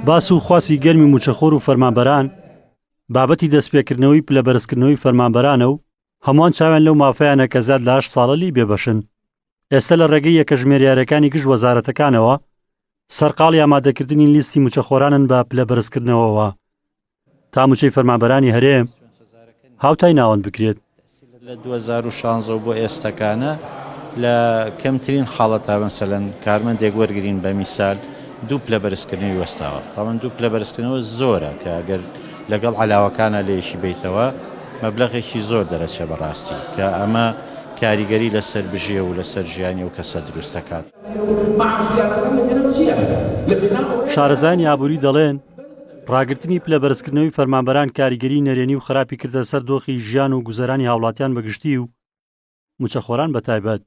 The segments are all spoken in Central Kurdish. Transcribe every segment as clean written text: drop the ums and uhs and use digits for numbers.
باس و خواسی گەرمی مووچەخۆر و فەرمانبەران بابەتی دەستپێکردنەوەی پلە بەرزکردنەوەی فەرمانبەرانە و هەمووان چاویان لەو مافەیانە کە زیاد لە هەشت ساڵە لێی بێبەشن. ئێستا لە ڕێگەی یەکە ژمێریارەکانی گشت وەزارەتەکانەوە سەرقاڵی ئامادەکردنی لیستی مووچەخۆرانن بە پلە بەرزکردنەوەوە تا مووچەی فەرمانبەرانی هەرێم هاوتای ناوەند بکرێت. لە 2016 بۆ ئێستەکانە لە کەمترین حاڵەتا مەسەلەن کارمەندێک وەرگین بە میسال دوو پلە بەرزکردنەوەی وەستاوە تاوان دوو پلە بەرزکردنەوە زۆرە کە ئەگەر لەگەڵ عەلاوەکانە لێیشی بیتەوە مەبلەغێکی زۆر دەرەچێ بەڕاستی کە ئەمە کاریگەری لەسەر بژێو و لەسەر ژیانی ئەو کەسە دروست دەکات. شارەزایانی ئابووری دەڵێن، ڕاگرتنی پلە بەرزکردنەوەی فەرمانبەران کاریگەری نەرێنی و خراپی کردە سەر دۆخی ژیان و گوزەرانی هاوڵاتیان بەگشتی و مووچەخۆران بە تایبەت.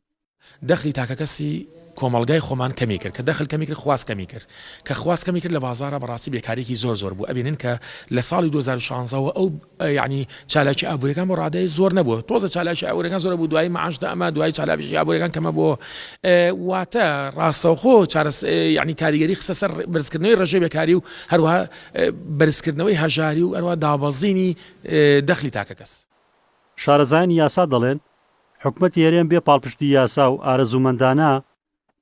دەخلی تاکەکەسی کۆمەڵگای خۆمان کەمی کرد، کە دەخل کەمی کرد خواست کەمی کرد، کە خواست کەمی کرد لە بازاڕا بەڕاستی بێکاریەکی زۆر زۆر بوو، ئەبینن کە لە ساڵی 2016 وە ئەو یەعنی چالاکی ئابووریەکان بۆ ڕادەیە زۆر نەبوو، تۆزە چالاکی ئابووریەکان زۆر بوو دوایی معاش دەئەما دوایی چالاکی ئابووریەکان کەمە بۆ واتە ڕاستەوخۆ چارەس یەعنی کاریگەری خستە سەر بەرزکردنەوەی ڕێژەی بێکاری و هەروەها بەرزکردنەوەی هەژاری و هەروەها دابەزینی دەخلی تاکەکەس. شارەزایانی یاسا دەڵێن، حکومەتی هەرێم بێ پاڵپشتی یاسا و ئارەزوومەندانە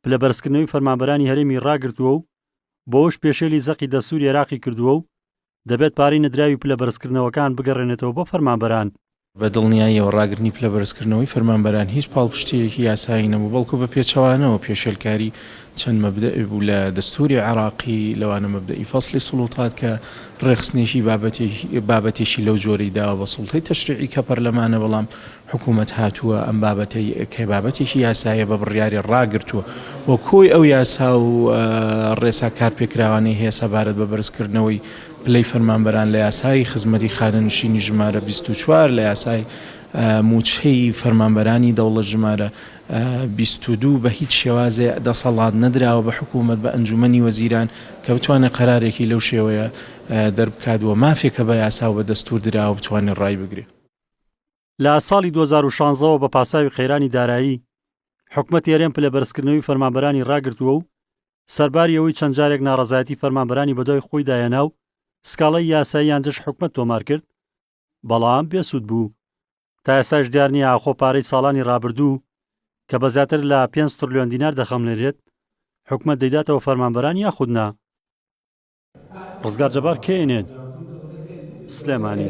پلە بەرزکردنەوەی فەرمانبەرانی هەرێمی ڕاگرتووە و بەوەش پێشێلی زەقی دەستوری عێراقی کردووە و دەبێت پارەی نەدراوی پلە بەرزکردنەوەکان بگەڕێنێتەوە بۆ فەرمانبەران. بە دڵنیاییەوە ڕاگرتنی پلە بەرزکردنەوەی فەرمانبەران هیچ پاڵپشتییەکی یاسایی نەبوو، بەڵکو بە پێچەوانەوە پێشێلکاری چەند مەبدەئ بوو لە دەستوری عێراقی، لەوانە مەبدەئی فەسلی سوڵوتات کە ڕێکخستنێکی بابەتێکی لەو جۆرەی داوە بە سوڵتەی تەشریعی کە پەرلەمانە، بەڵام حکوومەت هاتووە ئەم بابەتەی کە بابەتێکی یاساییە بە بڕیاری ڕاگرتووە و کۆی ئەو یاسا و ڕێسا کارپێکراوانەی هەیە سەبارەت بە بەرزکردنەوەی پلەی فەرمانبەران لە یاسای خزمەتی خانەنشینی ژمارە 24 لە یاسای مووچەی فەرمانبەرانی دەوڵەت ژمارە 22 بە هیچ شێوازێ دەسەڵات نەدراوە بە حکوومەت بە ئەنجوومەنی وەزیران کە بتوانێت قەرارێکی لەو شێوەیە دەربکات و مافێکە بە یاسا و بە دەستوور دراوە بتوانێت ڕایبگرێ. لە ساڵی 2016 ەوە بە پاساوی قەیرانی دارایی، حکومەتی هەرێم پلە بەرزکردنەوەی فەرمانبەرانی ڕاگرتووە و سەرباری ئەوەی چەند جارێک ناڕەزایەتی فەرمانبەرانی بەدوای خۆیدا هێنا و سکاڵای یاساییان دژ حکومەت تۆمار کرد، بەڵام بێسوود بوو. تا ئێستاش دیار نییە ئاخۆ پارەی ساڵانی ڕابردوو کە بە زیاتر لە پێنج ترلیۆن دینار دەخەملێنرێت، حکومەت دەیداتەوە فەرمانبەران یاخود نا. ڕزگار جەبار، کەینێن، سلێمانی.